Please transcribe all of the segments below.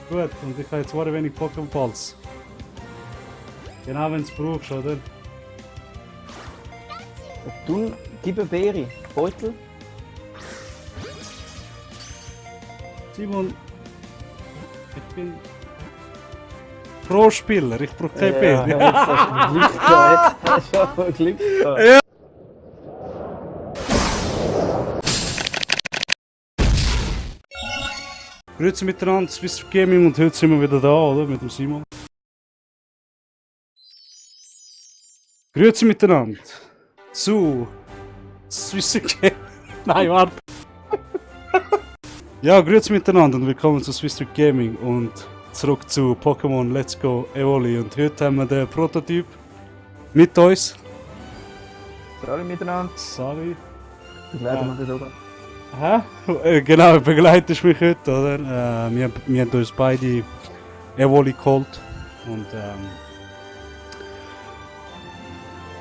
Gut, und ich habe jetzt sehr wenig Pokémon-Balls. Genau, wenn du es brauchst, oder? Du, gib eine Beere. Beutel. Simon, ich bin Pro-Spieler, ich brauche keine Beere. Ja, jetzt hast du Glück gehabt. Jetzt hast du aber Glück gehabt. Ja. Grüezi miteinander, Swiss Gaming, und heute sind wir wieder da, oder? Mit dem Simon. Grüezi miteinander zu Swiss Gaming. Nein, warte. Ja, grüezi miteinander und willkommen zu Swiss Gaming und zurück zu Pokémon Let's Go Evoli. Und heute haben wir den Prototyp mit uns. Hallo miteinander. Sali. Begleiten wir das oben. Hä? Genau, begleitest mich heute, oder? Wir haben uns beide Evoli geholt und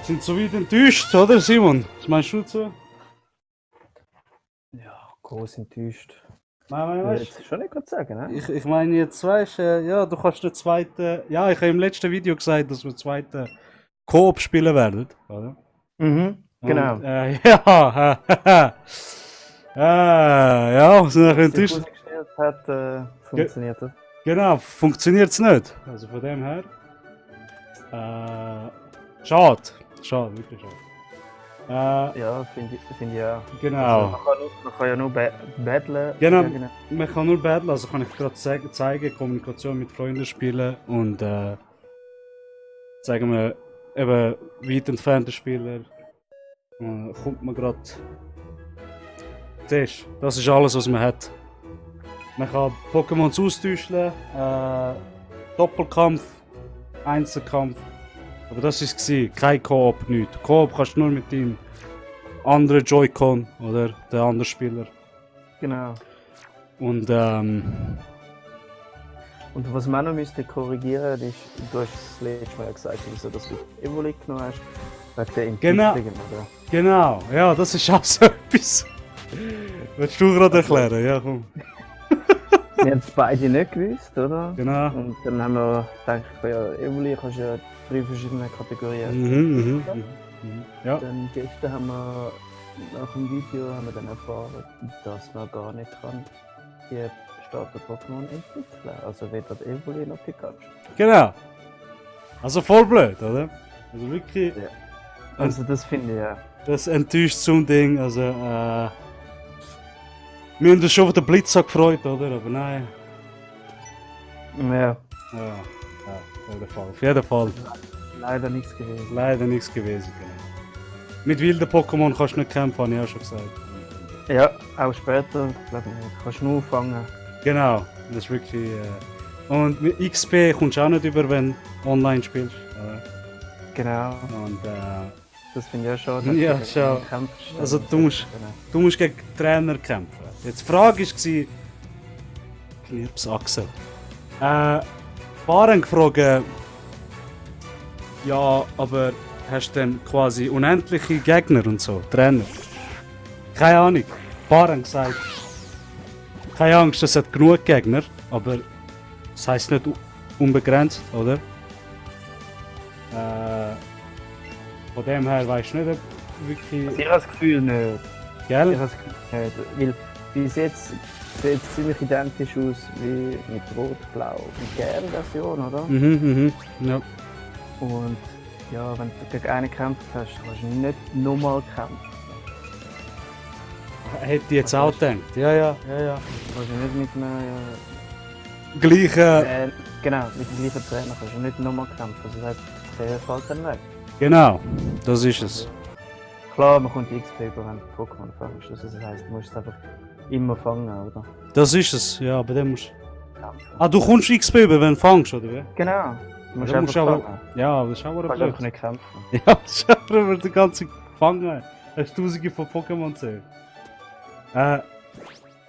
sind soweit enttäuscht, oder Simon? Was meinst du dazu? Ja, groß enttäuscht. Nein, Ich weißt will jetzt schon nicht gut sagen, ne? ich meine jetzt, weißt du, ja, du kannst den zweiten. Ja, ich habe im letzten Video gesagt, dass wir den zweiten Koop spielen werden, oder? Mhm, genau. Und, ja, ja, sind wir enttäuscht. Funktioniert hat, funktioniert das. Genau, funktioniert es nicht. Also von dem her. Schade. Schade, wirklich schade. Ja, finde ich auch. Genau. Also, man kann ja nur battlen. Genau. gegen- Man kann nur battlen, also kann ich gerade zeigen, Kommunikation mit Freunden spielen und sagen wir eben weit entfernte Spieler. Kommt man gerade. Siehst du, das ist alles, was man hat. Man kann Pokémons austauschen, Doppelkampf, Einzelkampf. Aber das war es, kein Koop, nichts. Koop kannst du nur mit dem anderen Joy-Con oder der anderen Spieler. Genau. Und Und was man noch müsste korrigieren, ist, du hast das letzte Mal gesagt, wieso dass du Evoli genommen hast, wegen der Entwicklungen, oder? genau, ja, das ist auch so etwas. Willst du gerade erklären? Ja, komm. Wir haben es beide nicht gewusst, oder? Genau. Und dann haben wir gedacht, ja, Evoli kannst du ja 3 verschiedene Kategorien. Ja. Dann gestern haben wir nach dem Video haben wir dann erfahren, dass man gar nicht kann die Starter-Pokémon entwickeln. Also weder die Evoli noch Pikachu. Genau. Also voll blöd, oder? Also wirklich, Ja. Also das finde ich ja. das enttäuscht so ein Ding. Also, wir haben uns schon auf den Blitz gefreut, oder? Aber nein. Ja, Ja, auf jeden Fall. Auf jeden Fall. leider nichts gewesen. Leider nichts gewesen, genau. Mit wilden Pokémon kannst du nicht kämpfen, habe ich auch schon gesagt. Ja, auch später, glaube ich, kannst du nur fangen. Genau, das ist wirklich. Und mit XP kommst du auch nicht über, wenn du online spielst. Genau, Und das finde ich auch schade. Ja, dass du schau. gegen kämpfst. Also du musst gegen Trainer kämpfen. Jetzt die Frage war, Knirps Axel. Paar haben gefragt, ja, aber hast du denn quasi unendliche Gegner und so, Trainer? Keine Ahnung. Paar haben gesagt, keine Angst, es hat genug Gegner, aber das heisst nicht unbegrenzt, oder? Von dem her weisst du nicht, ob wirklich. Also ich habe das Gefühl nicht. Ich Gell? habe das Gefühl nicht. Weil bis jetzt sieht es ziemlich identisch aus wie mit Rot, Blau und Gelb Version, oder? Ja. Und ja, wenn du gegen einen gekämpft hast, kannst du nicht nochmal kämpfen. Hätte ich jetzt auch gedacht. Ja. Kannst du nicht mit einem Gleiche. genau, mit dem gleichen Trainer kannst du nicht nochmal kämpfen. Also das heisst, der fällt dann weg. Genau, das ist es. Klar, man kommt XP über, wenn du Pokémon fängst. Also das heisst, du musst es einfach immer fangen, oder? Das ist es, ja, aber dann musst Kämpfen. Ah, du kommst XP über, wenn du fängst, oder wie? Genau. Du musst Dann einfach aber. fangen. Ja, aber das ist auch Du blöd. kannst einfach nicht kämpfen. Ja, das ist auch über die ganze Fangen. Hast tausende von Pokémon gesehen.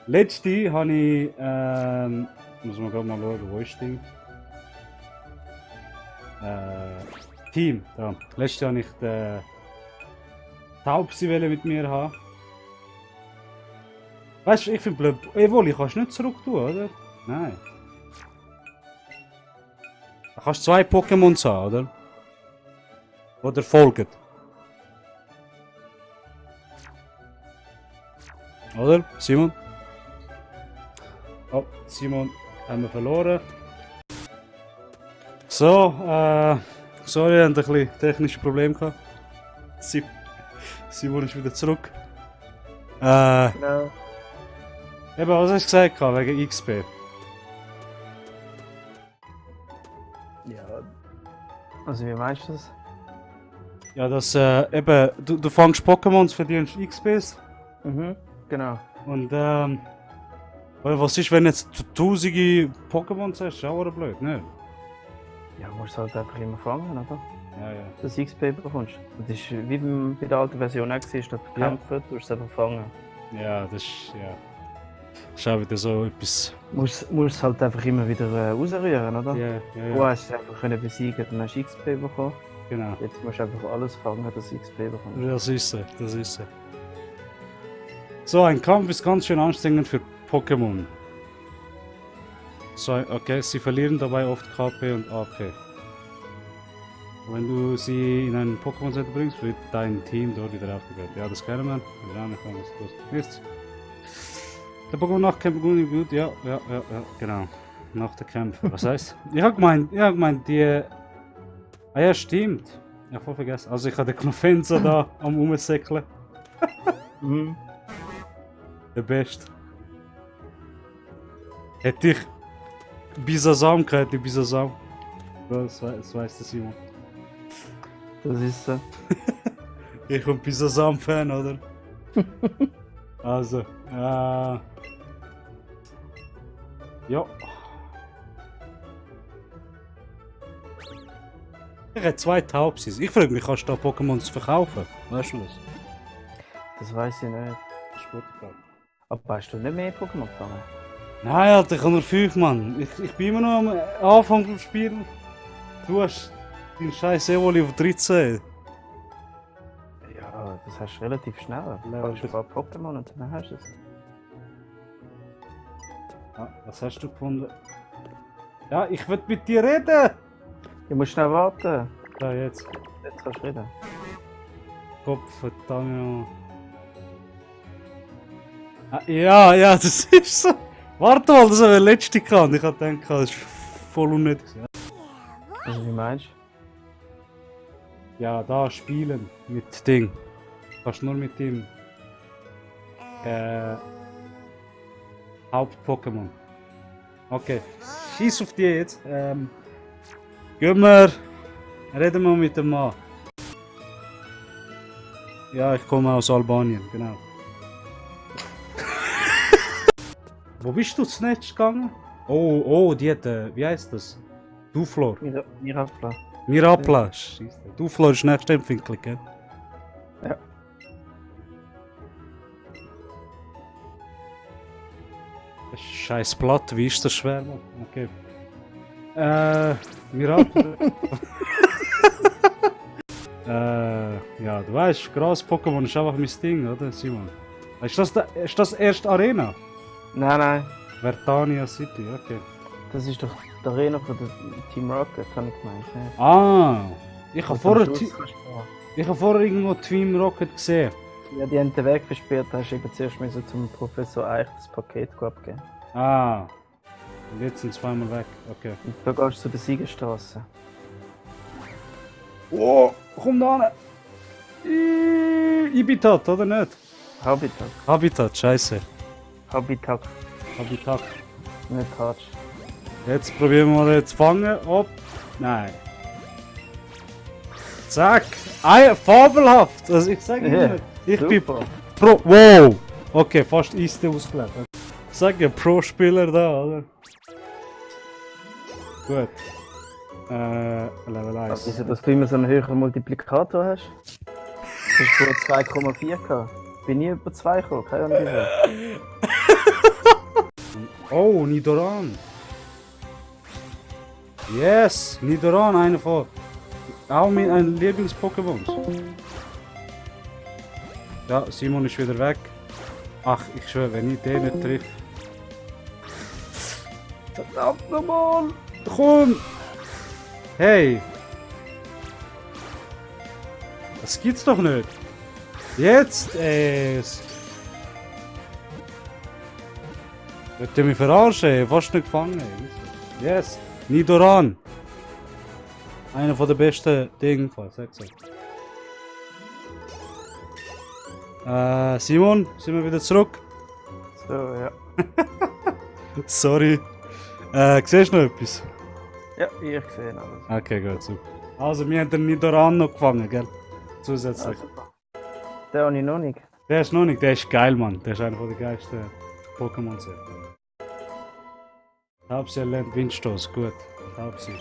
Letzte habe ich. Muss man gerade mal schauen, wo ist die? Team, da. Letzte habe ich den Taubsi mit mir haben. Weißt du, ich finde blöd. Evoli kannst du nicht zurück tun, oder? Nein. Da kannst du 2 Pokémons haben, oder? Oder folgen. Oder, Simon? Oh, Simon haben wir verloren. So, sorry, wir hatten ein bisschen technische Probleme gehabt. Simon ist wieder zurück. Genau. Eben, was hast du gesagt wegen XP? Ja. Also wie meinst du das? Ja, dass eben, du fängst Pokémons, verdienst XPs. Mhm, genau. Und weil was ist, wenn jetzt du tausende Pokémons hast? Ist auch wieder blöd, ne? Ja, musst halt einfach immer fangen, oder? Ja, ja. Dass du XP bekommst. Das ist wie bei der alten Version auch gewesen, statt Ja. kämpfen, du musst es einfach fangen. Ja, das ist, ja. Das ist auch wieder so etwas. Musst es halt einfach immer wieder rausrühren, oder? Ja, ja, Du ja. hast es einfach können besiegen, dann hast du XP bekommen. Genau. Jetzt musst du einfach alles fangen, dass du XP bekommst. Das ist so, das ist so. So, ein Kampf ist ganz schön anstrengend für Pokémon. So, okay, sie verlieren dabei oft KP und AP. Wenn du sie in ein Pokémon Center bringst, wird dein Team dort wieder aufgebaut. Ja, das kennen wir. Jetzt. Der Pokémon nachkämpfen gut, ja, genau. Nach der Kämpfe. Was heißt? Ich hab gemeint, die. Ah ja, stimmt. Ja, voll vergessen. Also ich habe den Knofenza da am Umsäckeln. Mhm. Der Beste. Hätte ich Bisasam gehabt, die Bisasam. Das weiß der Simon. Das ist so. Ich bin Bisasam-Fan, oder? Also, ja. Ich habe 2 Taubsis. Ich frage mich, kannst du da Pokémons verkaufen? Weißt du das? Das weiß ich nicht. Das ist gut, Frage. Aber hast du nicht mehr Pokémon gefangen? Nein, Alter, ich habe nur 5, Mann. Ich bin immer noch am Anfang vom Spiel. Du hast deinen scheiß Evoli auf 13. Ja, das hast du relativ schnell. Du Ja, kannst das- ein paar Pokémon und dann hast du es. Ah, was hast du gefunden? Ja, ich will mit dir reden! Du musst schnell warten. Ja, jetzt. Jetzt kannst du reden. Kopf, verdammt. Ah, ja, das ist so. Warte mal, das habe ich letzte gehabt. Ich habe gedacht, das ist voll unnötig. Also wie meinst Ja, da spielen mit Ding. Kannst nur mit dem Haupt-Pokémon. Okay, schieß auf die jetzt. Gehen wir. Reden wir mit dem Mann. Ja, ich komme aus Albanien, genau. Wo bist du zuletzt gegangen? Oh, die hat, wie heißt das? Duflor. du? Mirapla. Mirapla. Scheisse. Duflor ist nächste Empfindlich, gell? Ja. Das ist scheiß Blatt, wie ist das schwer? Mann? Okay. Mirapla. Ja, du weißt, Gras-Pokémon ist einfach mein Ding, oder Simon? Ist das erste Arena? Nein, Vertania City, okay. das ist doch die Arena von der Team Rocket, habe ich gemeint. Ne? Ah, ich habe Und am vorher, Schluss kannst du- ich hab vorher irgendwo Team Rocket gesehen. Ja, die haben den Weg versperrt, hast du eben zuerst müssen zum Professor Eich das Paket abgeben. Ah, und jetzt sind zweimal weg, okay. Und da gehst du zu der Siegerstraße. Oh, komm da hin! Ibitat, oder nicht? Habitat. Habitat, scheiße. Habitat. Habitat. Nicht Touch. Jetzt probieren wir mal jetzt fangen. Ob. Nein. Zack. Fabelhaft. Also ich sage Ja, Ihnen, ich bin super. Pro. Wow. Okay, fast Eiste ausgelegt. Ich sage ja Pro-Spieler da, oder? Gut. Level 1. Also, wieso, dass du immer so einen höheren Multiplikator hast? Du hast vorher 2,4 gehabt. Bin nie über 2 gekommen, keine Ahnung wieso. Oh, Nidoran. Yes, Nidoran, einer von. Auch mit einem Lieblings-Pokémon. Ja, Simon ist wieder weg. Ach, ich schwöre, wenn ich den nicht treffe. Verdammt nochmal! Komm! Hey! Das gibt's doch nicht! Jetzt erst! Wollt ihr mich verarschen? Fast nicht gefangen. Yes! Nidoran! Einer von der besten Dinge, sag's euch. Simon, sind wir wieder zurück? So, ja. Sorry. Siehst du noch etwas? Ja, ich sehe alles. Okay, gut, super. Also, wir haben den Nidoran noch gefangen, gell? Zusätzlich. Super. Den habe ich noch nicht. Der ist noch nicht, der ist geil, Mann. Der ist einer der geilsten Pokémon. Taubsi lernt Windstoß, gut. Taubsi.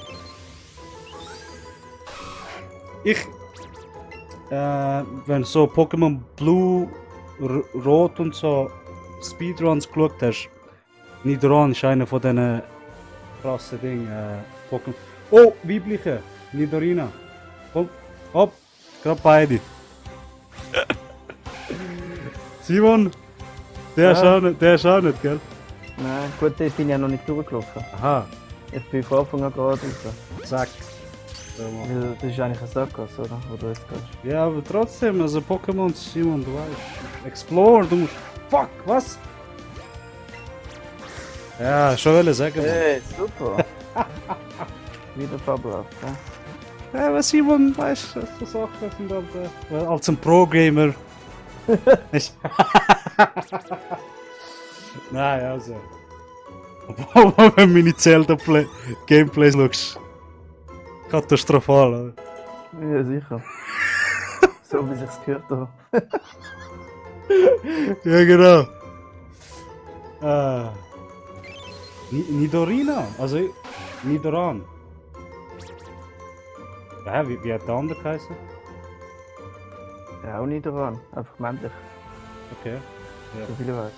Wenn so Pokémon Blue, Rot und so Speedruns geschaut hast, Nidoran ist einer von diesen krassen Dingen. Pokémon. Oh, weibliche! Nidorina. Komm, hopp, gerade beide. Simon, der ist auch nicht, gell? Nein, gut, ich bin ja noch nicht durchgelaufen. Aha, Ich bin von Anfang an gerade raus. zack. Weil das ist eigentlich ein Sackgasse, oder? Wo du jetzt gehst. Ja, aber trotzdem, also Pokémon, Simon, du weißt. Explore, du musst. Fuck, was? Ja, schon will ich sagen. Hey, super! Wieder fabelhaft, ja? Ja, aber Simon, weißt du, so Sachen sind halt. Als ein Pro-Gamer. Nein, also. Aber wenn meine Zelda-Gameplays schaust, katastrophal, oder? Ja, sicher. So wie sich's gehört habe. Ja, genau. Nidorina, also Nidoran. Ja, wie hat der andere geheißen? Ja, auch nicht daran. Einfach männlich, Okay. so viel ich weiß.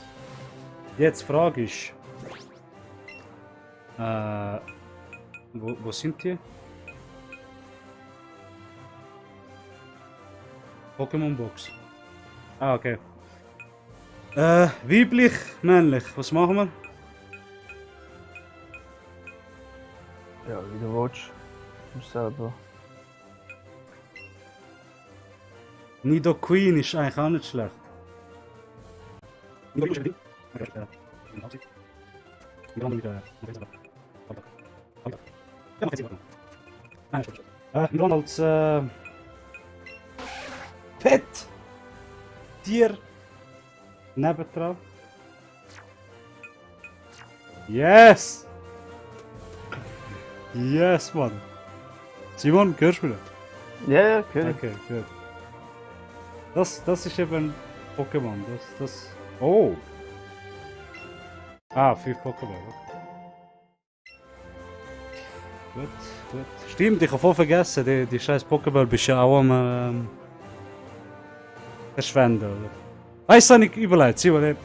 Jetzt Frage ist. Wo sind die? Pokémon Box. Ah, okay. Weiblich, männlich, was machen wir? Ja, wie du willst. Du musst selber. Nido Queen ist eigentlich auch nicht schlecht. Nur als Pet Tier nebendran. Yes! Yes, Mann! Simon, hörst du mich? Ja, ja, gehört. Okay, gut. Das ist eben Pokémon. Oh! Ah, 5 Pokémon. Gut, gut. Stimmt, ich habe voll vergessen, die scheiß Pokémon bist ja auch am verschwenden, oder? Weißt du, was ich überlegt? Simon,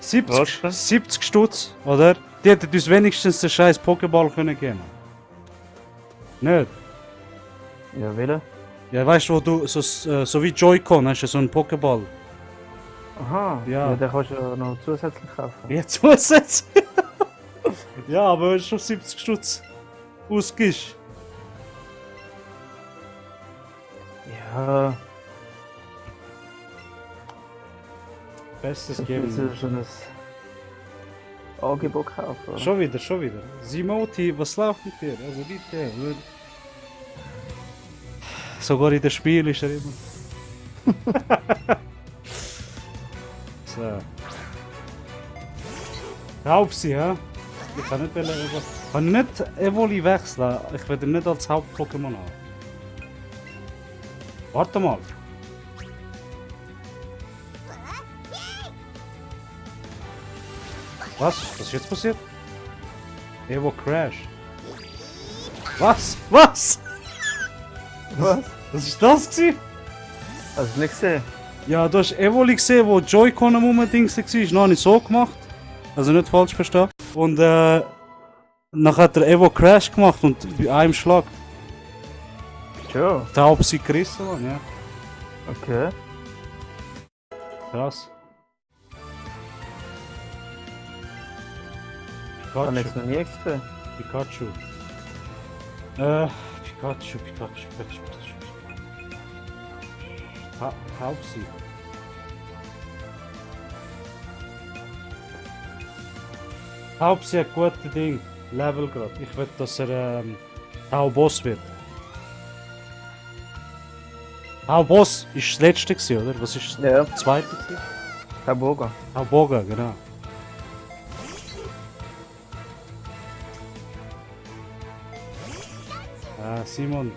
70 Stutz, oder? Die hätten uns wenigstens den scheiß Pokéball können geben. Nicht? Ja, wählen. Ja, weißt du, wo du so wie Joy-Con hast du so einen Pokéball. Aha, Ja. ja, den kannst du ja noch zusätzlich kaufen. Ja, zusätzlich. Ja, aber wenn du schon 70 Stutz ausgibst. Ja, Bestes das geben. ist schon ein Angebot kaufen. Oder? Schon wieder. Simoti, was läuft mit dir? Also bitte. Sogar in dem Spiel ist er immer. So. Taubsi, ja? Ich kann nicht Evoli wechseln. Ich will ihn nicht als Haupt-Pokémon haben. Warte mal. Was ist jetzt passiert? Evo Crash. Was? Was? Was ist das gewesen? Hast du nicht gesehen? Ja, du hast Evoli gesehen, wo Joy-Con am Dings war. Noch habe ich so gemacht. Also nicht falsch verstehen. Und nachher hat er Evo Crash gemacht und bei einem Schlag. Schon? Taubsi gerissen, Mann, ja. Okay. Krass. Habe ich Pikachu. jetzt noch nie gesehen. Pikachu. Pikachu, Pikachu, Pikachu, Pikachu. Taubsi. Taubsi hat gute Ding. Level gerade. Ich will, dass er Tauboss wird. Tauboss ist das letzte gewesen, oder? Was ist Ja, das zweite gewesen? Taboga. Tauboga, genau. Simon.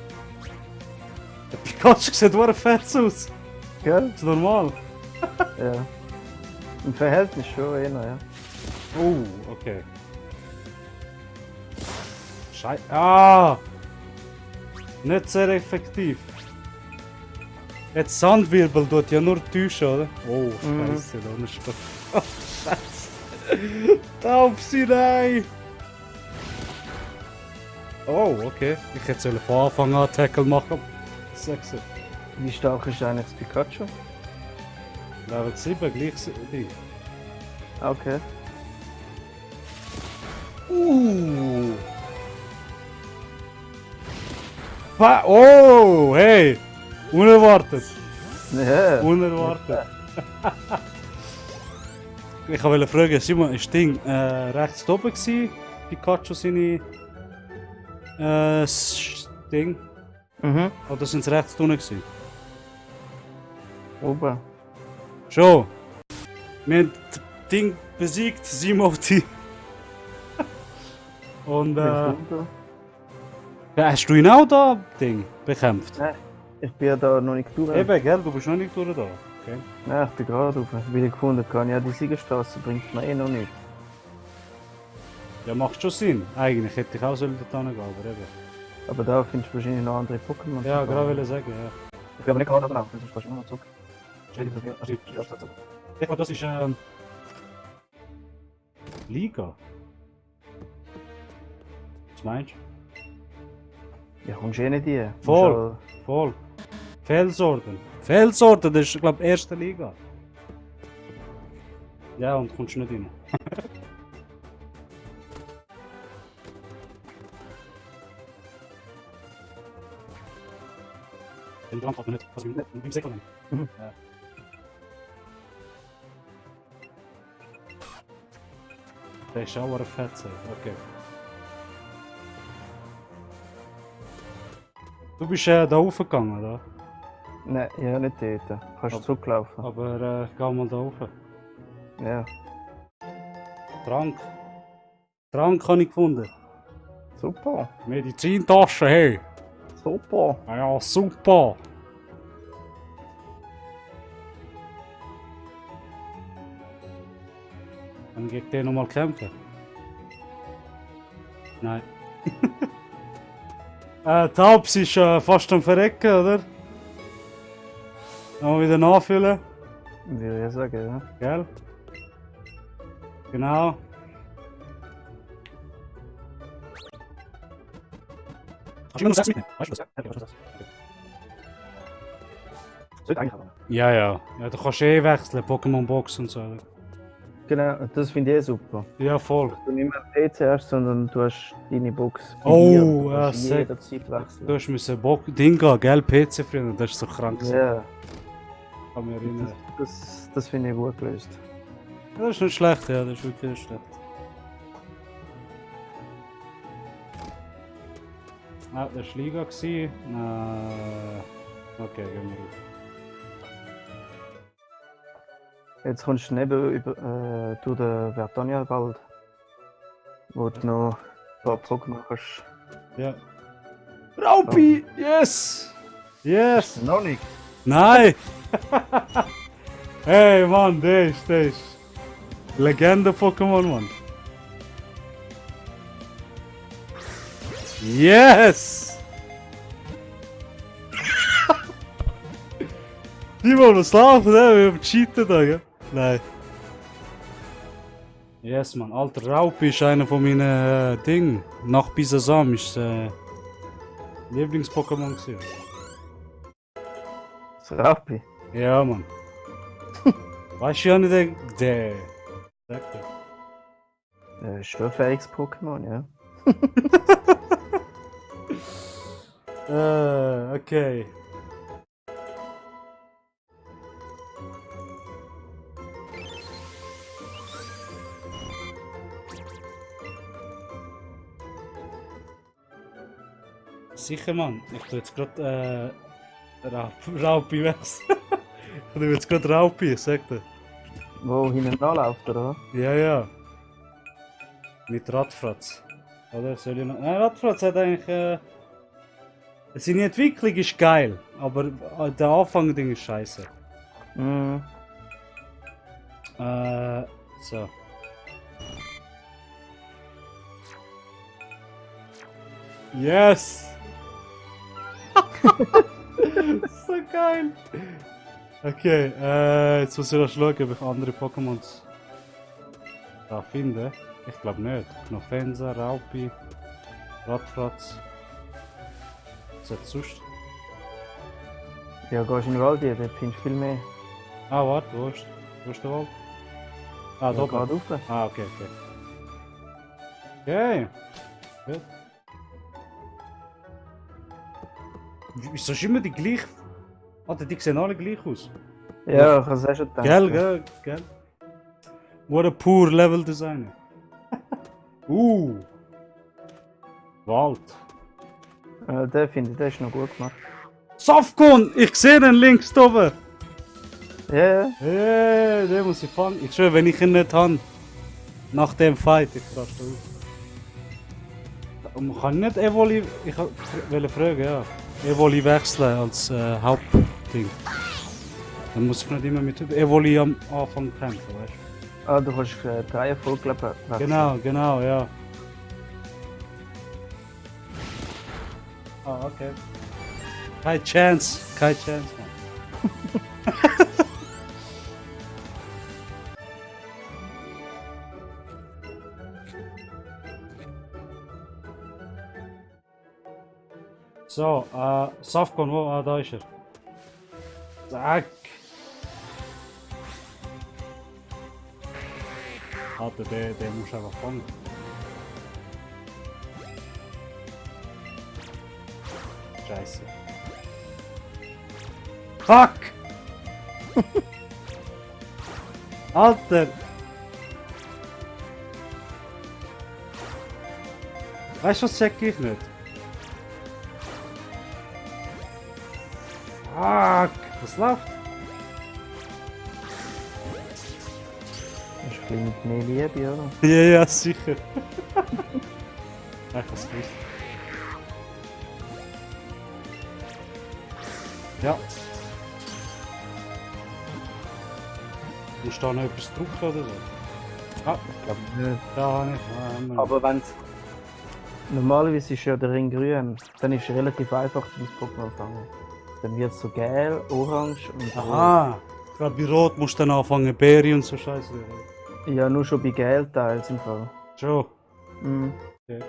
Der Pikachu sieht wie ein Fetz aus. Gell? Ist normal. Ja. Im Verhältnis schon eher, ja. Oh, okay. Scheiße. Ah! Nicht sehr effektiv. Jetzt Sandwirbel tut ja nur täuschen, oder? Oh, scheiße, da ist Spaß. Oh, scheiße. Taubsi, nein! Oh, okay. Ich hätte von Anfang an Tackle machen. Sechser. Wie stark ist eigentlich das Pikachu? Level 7, gleich Ding. Okay. Oh, hey! Unerwartet! Ja. Unerwartet! Ich wollte fragen, Simon, ist das Ding rechts oben gewesen? Pikachu seine Ding? Mhm. Oder sind es rechts unten gewesen? Oben. Schon! Wir haben das Ding besiegt, Simoti. Und Ja, hast du ihn auch da, Ding, bekämpft? Nein, ich bin ja da noch nicht durch. Eben, gell, du bist noch nicht durch da. Okay. Nein, ich bin gerade auf. Wie ich gefunden habe, ja, die Siegerstraße bringt mir eh noch nicht. Ja, macht schon Sinn. Eigentlich hätte ich auch sollen dort hingehen, aber eben. Aber da findest du wahrscheinlich noch andere Pokémon. Ja, gerade will ich sagen, ja. Ich bin aber nicht gerade danach, sonst kannst du noch zurück. Ich glaube, das ist Liga. Was meinst du? Ja, kommst du eh nicht hier. Voll. Voll. Felsorden. Felsorden, das ist, glaube ich, erste Liga. Ja, und kommst nicht rein. Den Brand hat man nicht. Also im Sektor nicht. Mhm. Ja. Der ist auch ein Fetzer. Okay. Du bist da raufgegangen, oder? Nein, ja, nicht dort. Kannst du zurücklaufen. Aber geh mal da rauf. Ja, Trank. Trank habe ich gefunden. super. Medizintasche, hey. Super. Ja, super. Kann ich gegen den nochmal kämpfen? Nein. Taubs ist fast am Verrecken, oder? Mal wieder nachfüllen, Würde ich sagen, ja. gell? Genau. Hast du immer noch 6 mitnehmen? Weißt du das? Ja, ich weiß das. Sollte eigentlich aber. Ja, ja. Ja, du kannst eh wechseln, Pokémon Box und so. Oder? Genau, das finde ich eh super. Ja, voll. Du nicht mehr PC hast, sondern du hast deine Box. bei Oh, dir. Du ja, kannst sehr- jederzeit wechseln. Du hast müssen Ding gehen, gell? PC früher, das ist so krank. Ja, Kann mich erinnern. das finde ich gut gelöst. Ja, das ist nicht schlecht, ja, das ist wirklich nicht schlecht. Ah, das war Liga. Okay, gehen wir rauf. Jetzt kommst du neben über, durch den Vertania-Wald, wo du noch ein paar Pokémon kannst. Ja. Raupi! Yes! Yes! Noch nicht. Nein! Hey Mann, der ist Legende-Pokémon, Mann. Yes! Simon, was läuft, ne? Wir haben cheaten da, gell? Nein. Yes, Mann. Alter, Raupi ist einer von meinen Dingen. Nach Bisasam ist Lieblings-Pokémon gewesen. Das Rappi. Ja, Mann. Weißt du ja nicht, der. Sag dir. Ist schon ein fähiges Pokémon, ja. Okay. Sicher, Mann. Ich tue jetzt gerade Raupi wechseln. Ich tue jetzt gerade Raupi, ich sag dir. Wo hinten anläuft, oder was? Ja, ja. Mit Radfratz. Oder? Soll ich noch... Nein, Radfratz hat eigentlich... Seine Entwicklung ist geil, aber der Anfang-Ding ist scheiße. Mhm. So. Yes! So geil! Okay, jetzt muss ich noch schauen, ob ich andere Pokémons da finde. Ich glaube nicht. Knofensa, Raupi, Radfratz. Was hat sonst? Ja, gehst in den Wald, dort findest du viel mehr. Ah, warte, wo ist der Wald? Ah, Ja, da gerade oben. rauf. Ah, okay, okay. Okay. Gut. Wieso ist immer die gleich? Alter, die sehen alle gleich aus. Ja, ich habe es auch schon gedacht. Gell? What a poor Level Designer. Wald. Den finde ich, der ist noch gut gemacht. Safkon! Ich sehe den links da oben! Ja, ja. Hey, den muss ich fangen. Ich schwöre, wenn ich ihn nicht habe, nach dem Fight, ich raste aus. Man kann nicht Evoli. Ich wollte fragen, ja. Evoli wechseln als Hauptding. Dann muss ich nicht immer mit Evoli am Anfang kämpfen, weißt du? Ah, du kannst die Reihenfolge wechseln. Genau, ja. Ah, okay. Keine Chance, Mann. So, Safkon, wo? Ah, da ist er. Zack. Alter, der muss einfach fangen. Scheiße. Fuck! Alter! Weißt du, was check ich nicht? Fuck! Was läuft? Das ist ein bisschen mehr Liebe, oder? Ja, sicher. Ich hab's gewusst. Ja. Musst du da noch etwas drücken oder so? Ah, Ich glaube nicht. da nicht. Aber wenn normalerweise ist ja der Ring grün, dann ist es relativ einfach, zum Pokémon zu fangen. Dann wird es so gelb, orange und rot. Aha! Gerade bei Rot musst du dann anfangen, Beere und so Scheiße. Ja, nur schon bei gelb teils im Fall. Schon. Mhm. Okay.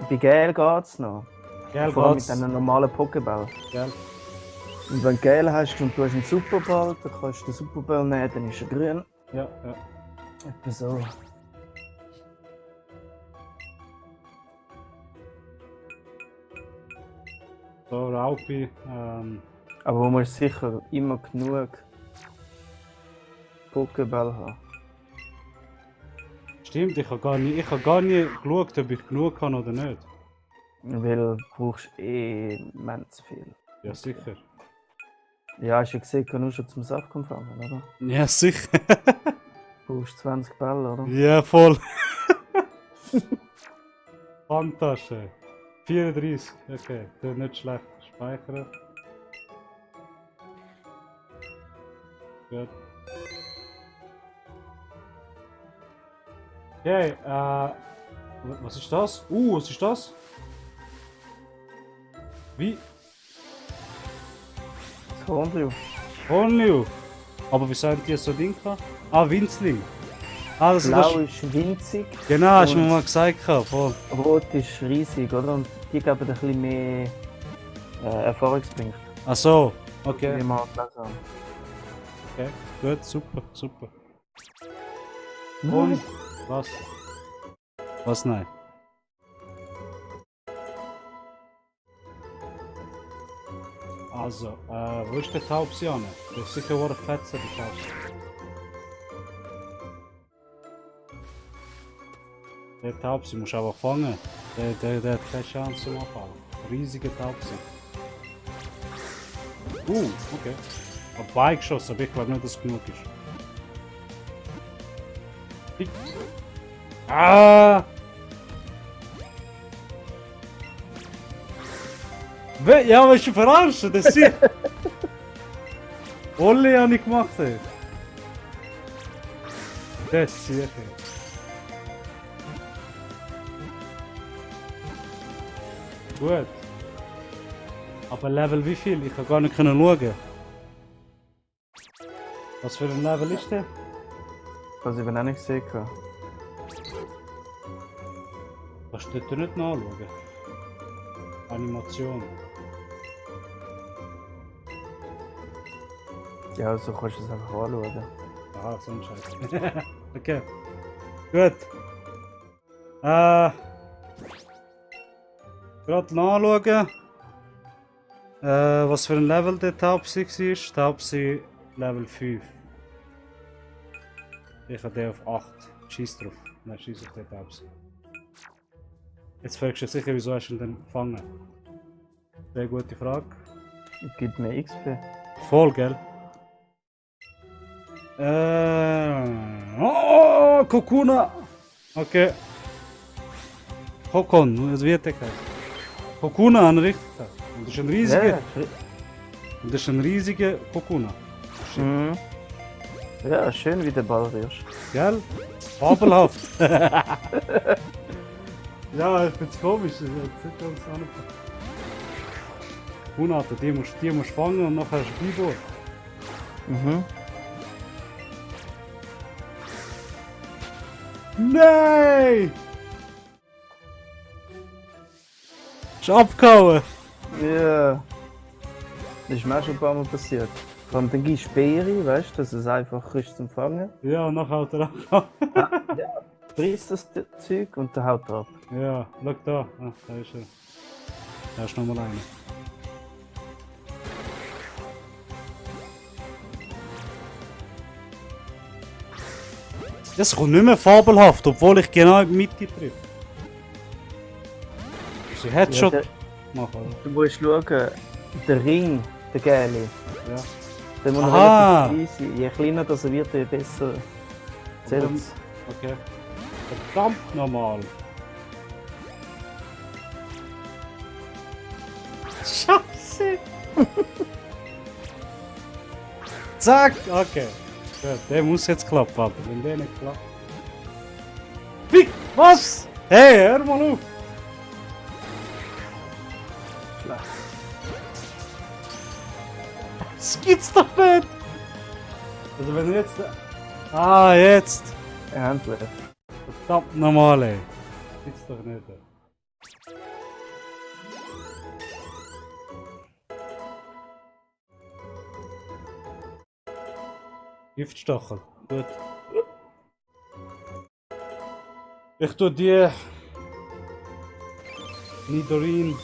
Bei gelb geht's noch. Gell, Vor allem geht's? mit einem normalen Pokéball. Gell? Und wenn du gelb hast und du hast einen Superball, dann kannst du den Superball nehmen, dann ist er grün. Ja, ja. Etwa so. So, Raupi. Aber man muss sicher immer genug Pokéball haben. Stimmt, ich habe gar nie geschaut, ob ich genug kann oder nicht. Weil du brauchst immens viel. Ja, sicher. Ja, hast du ja gesehen, kann nur schon zum Saftkorn fangen, oder? Ja, sicher. Du brauchst 20 Bälle, oder? Ja, voll. Handtasche. 34. Okay, das ist nicht schlecht. Speichern. Gut. Okay, was ist das? Was ist das? Wie? Das Hornliu. Hornliu. Aber wie sind die so Ding gehabt? Ah, Winzling. Ah, das Blau ist winzig, genau, hast du mir und- mal gesagt. Voll. Rot ist riesig, oder? Und die geben ein bisschen mehr Erfahrungspunkte, Ach so, wie okay. wir gelesen haben. Okay, gut, super, super. Nein. Und was? Was nein? Also, wo ist der Taubsi an? Der ist sicher auch fetzen, der Taubsi. Der Taubsi musst du einfach fangen. Der hat keine Chance zum Abfallen. Riesiger Taubsi. Okay. Ich hab beigeschossen, aber ich glaube nicht, dass es genug ist. Ah! Ja, willst du verarschen? Das ist Olli habe ich gemacht. Ey. Das ist sicher. Gut. Aber Level wie viel? Ich kann gar nicht schauen. Was für ein Level ist der? Was ich eben auch nicht gesehen habe. Kannst du dort nicht nachschauen? Animation. Ja, also kannst du es einfach anschauen. Aha, so ein Scheiß. Okay. Gut. Gerade nachschauen. Was für ein Level der Taubsi war. Taubsi Level 5. Ich habe den auf 8. Schieß drauf. Nein, schieß auf den Taubsi. Jetzt fragst du sicher, wieso hast du ihn denn gefangen? Sehr gute Frage. Gibt mir XP. Voll, gell? Oh, Kokuna! Okay. Kokon, das wird der geheißen. Kokuna an richtig. Und das ist ein riesiger. Ja, Und das ist ein riesiger Kokuna. mhm. Ja, schön wie der Ball rührst. Gell? Fabelhaft. Ja, ich find's komisch. Das ist nicht ganz einfach. Hunate, die musst du fangen und nachher hast du Bibor. Mhm. Nein! Ist abgehauen! Ja. Das ist mir auch schon ein paar Mal passiert. Vor allem dann gibst du Beere, weißt du, dass es einfach ist zum Fangen. Ja, und nachher haut er ab. Frisst das Zeug und dann haut er ab. Ja, schau da. Ah, da ist er. Da ist nochmal einer. Das kommt nicht mehr fabelhaft, obwohl ich genau in die Mitte treffe. Sie hat Ja, schon der- gemacht, oder? Du musst schauen, der Ring, der Gäli, Ja. der muss Aha. relativ klein sein. Je kleiner das er wird, je besser zählt es. Okay. Verdammt nochmal. Scheiße! Zack! Okay. Gut, der muss jetzt klappen, Alter. Wenn der nicht klappt. Wie? Was? Hey, hör mal auf! Schlecht. Das gibt's doch nicht! Also wenn jetzt... Ah, jetzt! Endlich. Verdammt nochmal, ey. Das gibt's doch nicht. Ey. Giftstachel. Gut. Ich tue die Nidorin.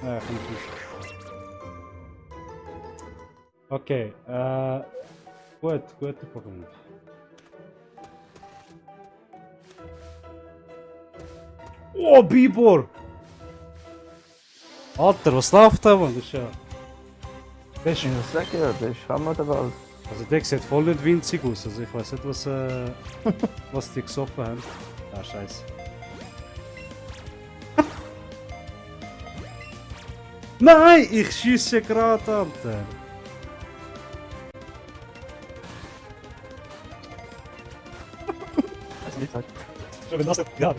Kommt nicht. Okay, gut, gute Pokémon. Oh, Bibor! Alter, was läuft da, Mann? Das ist ja. Das ist, Ich muss sagen, ja, das ist Hammer der Wald. also, der sieht voll nicht winzig aus. Also, ich weiß nicht, was, was die gesoffen haben. Ah, scheiße. Nein, ich schieße gerade, Alter. Hast du nicht gesagt? Wenn das ja,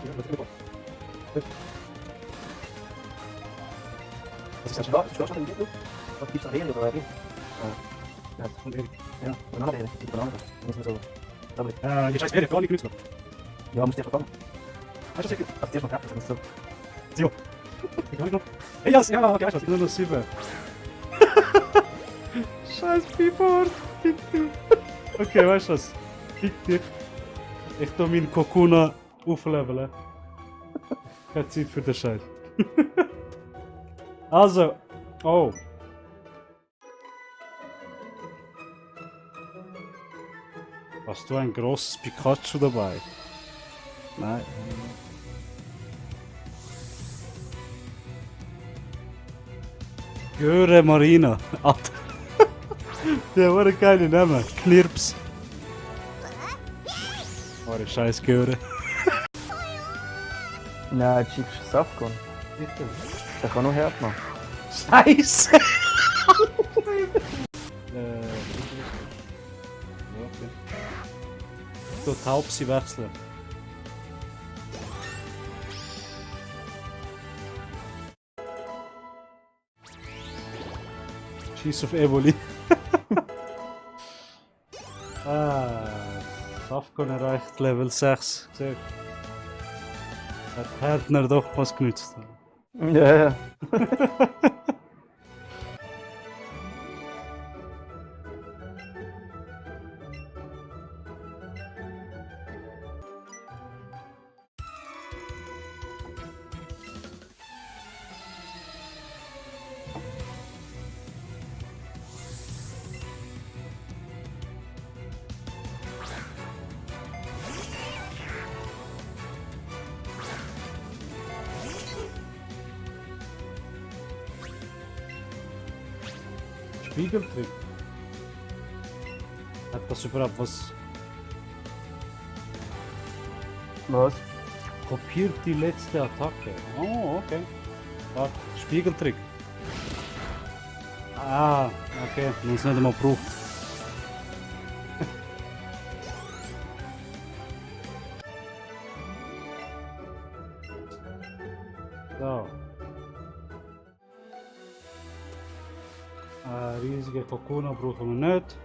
Das ist ja schon ein Video. Was gibt's da Beeren oder was? Ja, ja, Bananenbeeren. Die Bananen. Muss man so. Aber die scheiß Beere, gar nicht genützt noch. ja, musst du erst mal fangen. Hast du sicher? Hast du erst mal gehabt, das ist so. Zio. Ich kann nicht noch. Hey, ja, okay, ich nur noch 7. Scheiß Bibor. Fick dich. Okay, weißt du was? Fick dich. Ich tu meinen Kokuna aufleveln. Keine Zeit für den Scheiß. Also. Oh. Hast du ein großes Pikachu dabei? Nein. Göre Marina. Alter. Der war ein geiler Name. Knirps. Oh, der scheiß Göre. Nein, schickst du Safcon. Der kann nur hart machen. Scheiße! So, Taubsi wechseln. Schieß auf Evoli. Safcon erreicht Level 6. Sehr. Hat Härtner doch was genützt. Ja, ja. Spiegeltrick. Hat das überhaupt was? Was? Kopiert die letzte Attacke. Oh, okay. Warte, Spiegeltrick. Ah, okay. Man es nicht einmal braucht. So. Riesige Kokona brauchen wir nicht.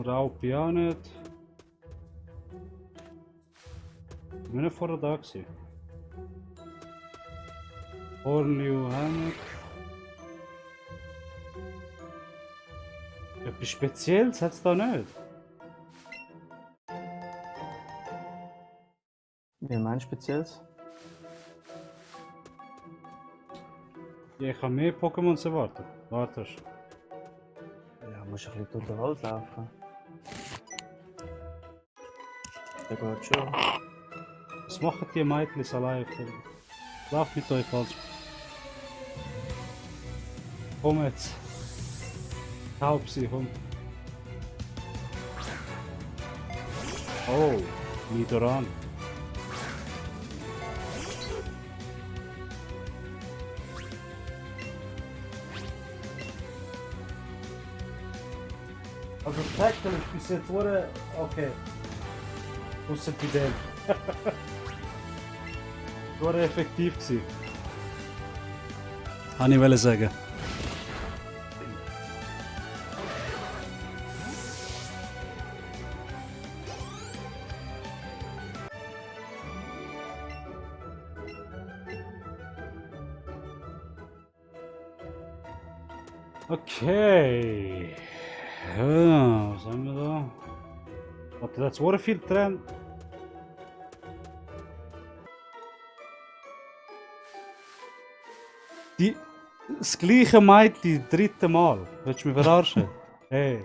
Raupi auch nicht. Ich bin nicht vorher da gewesen. Hornliu auch nicht. Etwas Spezielles hat es da nicht. Wie meinst du Spezielles? Ja, ich habe mehr Pokémons erwartet. Wartest. Ja, musst ein bisschen durch den Wald laufen. Der geht schon. Was machen die Mädchen allein? Lauf mit euch falsch. Komm jetzt. Taubsi, komm. Oh, Nidoran. Also Tackle ist bis jetzt wurde okay. Ausser bei dem. War effektiv gewesen. Kann ich wollte sagen. Okay. Ja, was haben wir da? Warte, das war viel dran. Das gleiche Mädchen, dritte Mal. Willst du mich verarschen? Hey.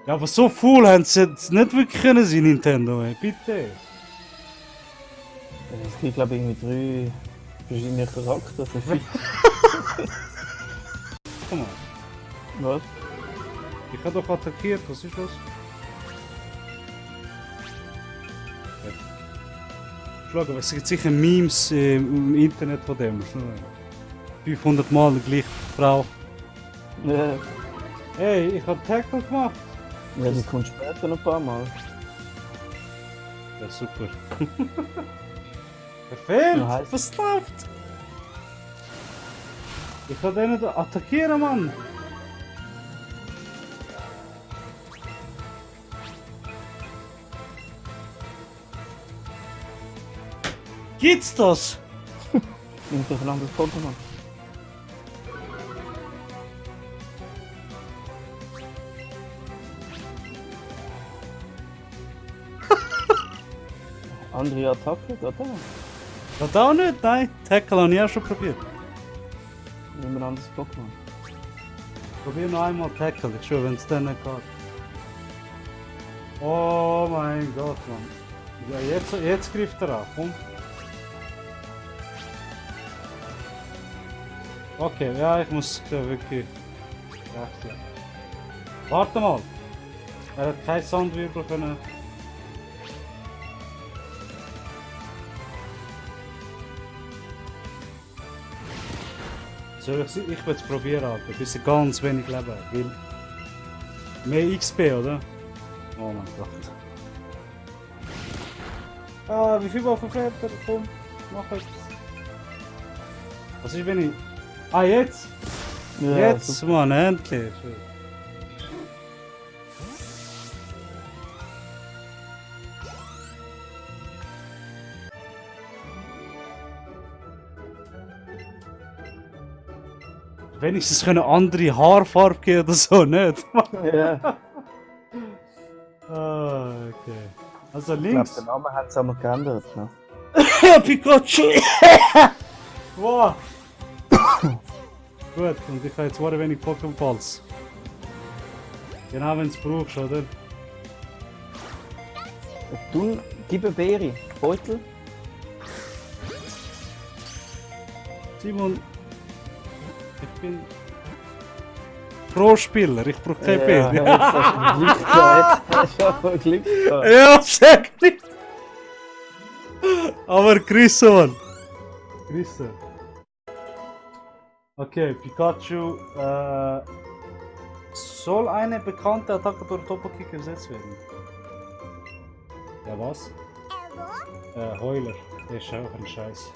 Ja, aber so faul haben sie jetzt nicht wirklich können sein, Nintendo. Hey. Bitte. Es gibt glaube ich irgendwie 3 verschiedene Charakter für Fisch. Komm mal. Was? Ich habe doch attackiert, was ist los? Schau, es gibt sicher Memes im Internet von dem. 500 Mal die gleiche Frau. Ja, Hey, ich habe Tackle gemacht. ja, die kommt später noch ein paar Mal. Ja, super. Perfekt! Ja, heißt- Was läuft? Ich kann den nicht attackieren, Mann! Gibt's das? Nimm doch ein anderes Pokémon. Andere Attacke, geht auch. Hat auch nicht? Nein, Tackle habe ich auch schon probiert. Nimm ein anderes Pokémon. Probier noch einmal Tackle, ich schwöre, wenn es dann nicht geht. Oh mein Gott, Mann. Ja, jetzt greift er an, komm. Okay, ja, ich muss wirklich recht. Warte mal! Er hat keinen Soundwirbel können. Ich will es probieren, Alter, bis ich ganz wenig Leben habe. Weil mehr XP, oder? Oh mein Gott. Ah, wie viel Waffen fährt er? Komm, mach etwas. Was ist, wenn ich... Ah, jetzt! Ja, Jetzt, super. Mann, endlich! Wenigstens können andere Haarfarbe geben oder so, nicht? Ja. Ah, okay. Also Ich glaube, links. den Namen haben sie aber geändert. Ne? Pikachu! Wow! Gut, und ich habe jetzt sehr wenig Pokéballs. Genau, wenn du es brauchst, oder? Du, gib eine Beere. Beutel. Simon, ich bin Pro-Spieler, ich brauche kein Bier. Jetzt hast du Glück gehabt. Jetzt hast du aber Glück gehabt. Ja, sag nicht! Aber Grüße, Mann! Grüße. Okay, Pikachu. Soll eine bekannte Attacke durch Doppelkick ersetzt werden? Ja, was? Heuler. Der ist auch ein Scheiß.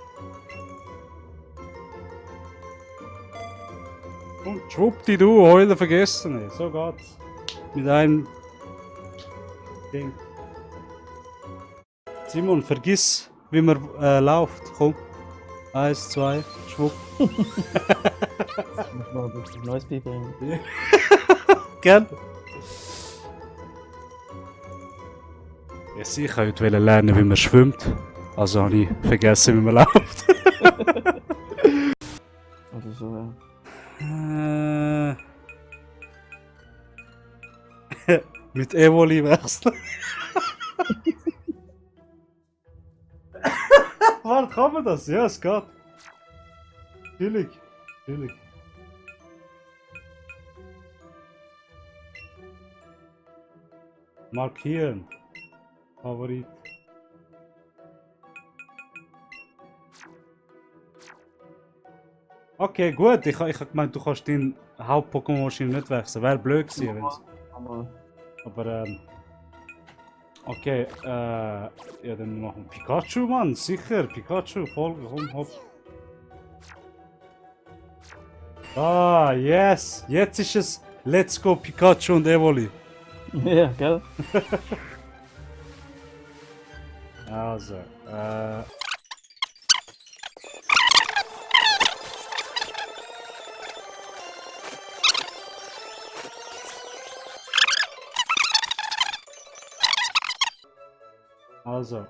Und schwuppdidu, Heuler vergessen. Ey. So geht's. Mit einem Ding. Simon, vergiss, wie man läuft. Komm. 1, 2, schwupp. Ich muss mal ein bisschen Neues beibringen. Gell? Ja, sicher, ich wollte lernen, wie man schwimmt. Also habe ich vergessen, wie man läuft. Oder so, ja. Mit Evoli wechseln. Warte, kann man das? Ja, es geht. Chillig. Chillig. Markieren. Favorit. Okay, gut. Ich hab gemeint, du kannst deinen Haupt-Pokémon wahrscheinlich nicht wechseln. Wäre blöd gewesen, wenn's... Aber okay, ja, dann machen wir Pikachu, Mann. Sicher, Pikachu, Folge, komm, hopp. Ah, yes. Jetzt ist es Let's Go Pikachu und Evoli. Ja, gell? Also, Also,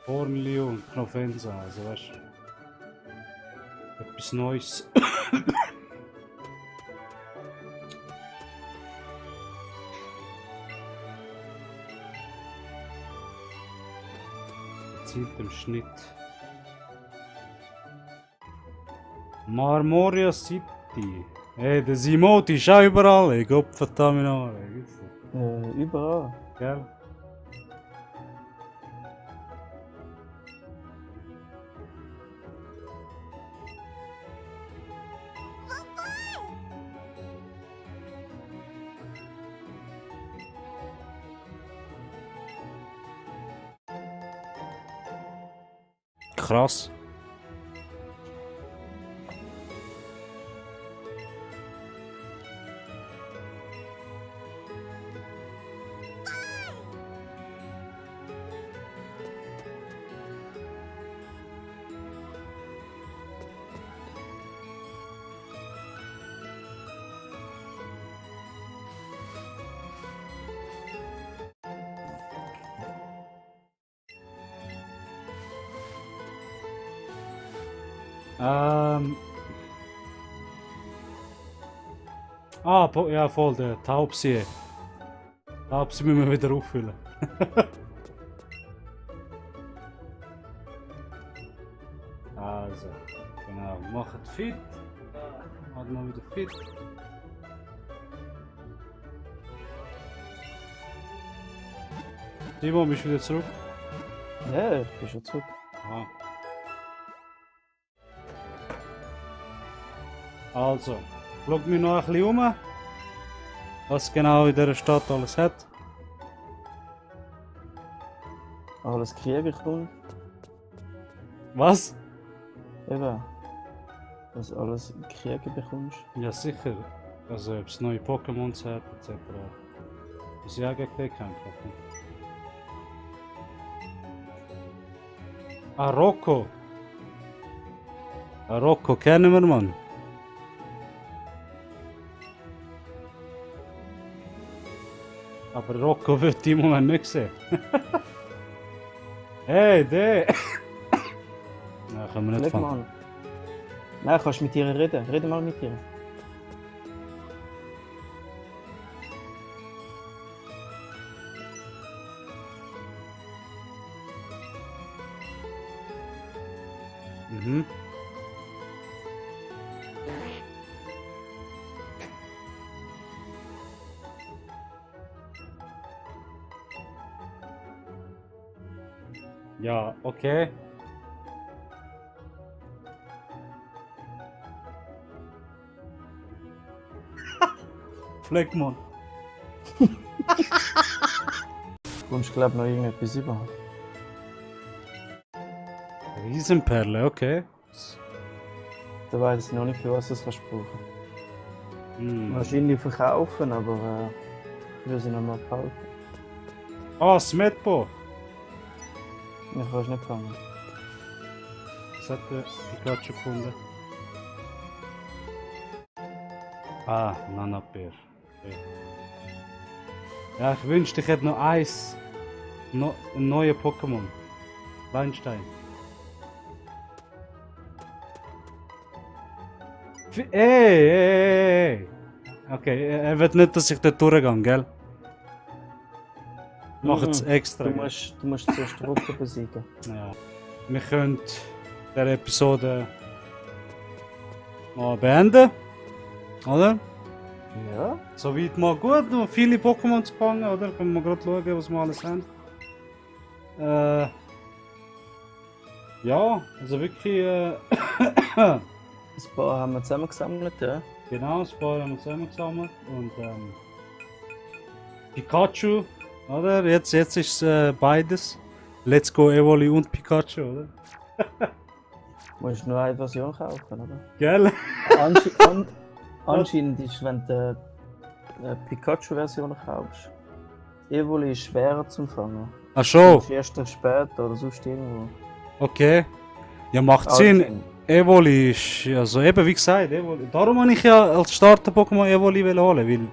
Hornliu und Knofensa, also weißt du, etwas Neues. Zielt im Schnitt. Marmoria City. Ey, der Simoti ist auch überall, ey, Gott verdammt noch, ey. Überall. Gell? Krass. Ah, ja voll, der Taubsi. Taubsi müssen wir wieder auffüllen. Also, genau, macht fit. Machen wir wieder fit. Simon, bist du wieder zurück? Ja, ich bin schon zurück. Aha. Also, schau mich noch ein bisschen um, was genau in dieser Stadt alles hat. Alles Kriegergrund. Was? Eben. Dass du alles Krieger bekommst. Ja, sicher. Also, ob es neue Pokémons hat, etc. Muss ich auch gegen den kämpfen. Ah, Rocco. Ah, Rocco kennen wir, Mann. Aber Rocco wird im Moment nicht sehen. Hey, der! Ja, können wir nicht Leg mal fangen. an. Nein, kannst du mit ihr reden. Rede mal mit ihr. Mhm. Ja, okay. Fleckmann. Du kommst, glaube ich, noch irgendetwas über. Riesenperle, okay. Da weiß ich noch nicht, für was du es kannst brauchen. Hm. Wahrscheinlich verkaufen, aber ich will sie noch mal behalten. Ah, Smetbo. Ich kannst nicht fangen. Das hat der Pikachu gefunden. Ah, Nanapir. Okay. Ja, ich wünschte, ich hätte noch eins. Ein neuer Pokémon. Weinstein. Ey! Okay, er wird nicht, dass ich dort durchgehe, gell? Machen es extra. Du musst zuerst Rocco besiegen. Ja. Wir können diese Episode mal beenden. Oder? Ja? Soweit mal gut, noch viele Pokémon zu fangen, oder? Können wir gerade schauen, was wir alles haben. Ja, also wirklich. Ein paar haben wir zusammengesammelt, ja. Genau, das paar haben wir zusammengesammelt. Und Pikachu, oder? Jetzt ist es beides. Let's Go Evoli und Pikachu, oder? Du musst nur eine Version kaufen, oder? Gell? Anscheinend ist, wenn du die Pikachu-Version kaufst, Evoli ist schwerer zu fangen. Ach schon, Erst später oder sonst irgendwo. okay. Ja, macht Sinn. Evoli ist, also eben wie gesagt, Evoli. Darum habe ich ja als Starter-Pokémon Evoli holen,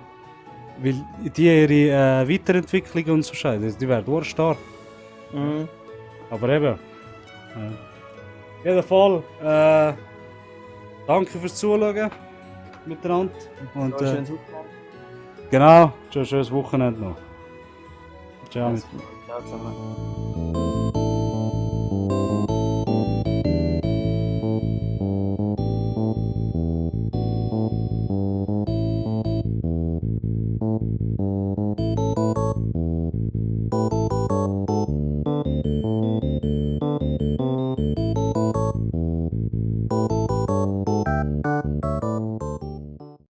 weil die ihre Weiterentwicklung und so Scheiße, die werden stark. Mhm. Aber eben. In jedem Fall, danke fürs Zuschauen miteinander. Und Schönes Wochenende. genau, schönes Wochenende noch. Ciao. Ciao zusammen.